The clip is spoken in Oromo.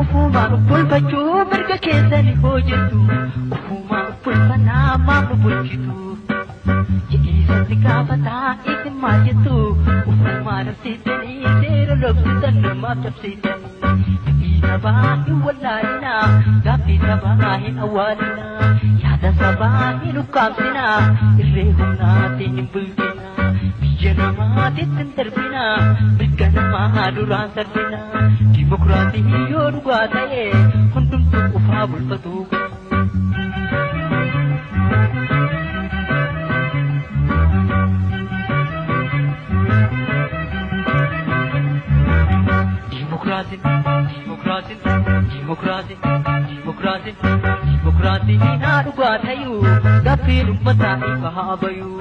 Ufumaan bulfachuu mirga keessanii hojjetu. Ufumaan bulfanaa maaf nu bulchitu. Jedhiisatti gaafataa isin maal jettu. Ufumaan dhabsiisanii seera lobsitan namaaf cabsitan. Gaaffii sabaa hin wallaalinaa, gaaffii sabaa hin awwaalinaa, yaada sabaa hin ukkaamsinaa, irree humnaatiin hin bulchinaa, biyya namaatitti hin darbinaa, mirga namaa duraan sarbinaa, dimokiraasii yoo dhugaa ta'e hundumtuu ufaa bulfatuu qabu. Dimokiraasiin, dimokiraasiin, dimokiraasiin, dimokiraasiin, dimokiraasiin haa dhugaa ta'uu, gaaffiin uummataa ifa haa bayuu.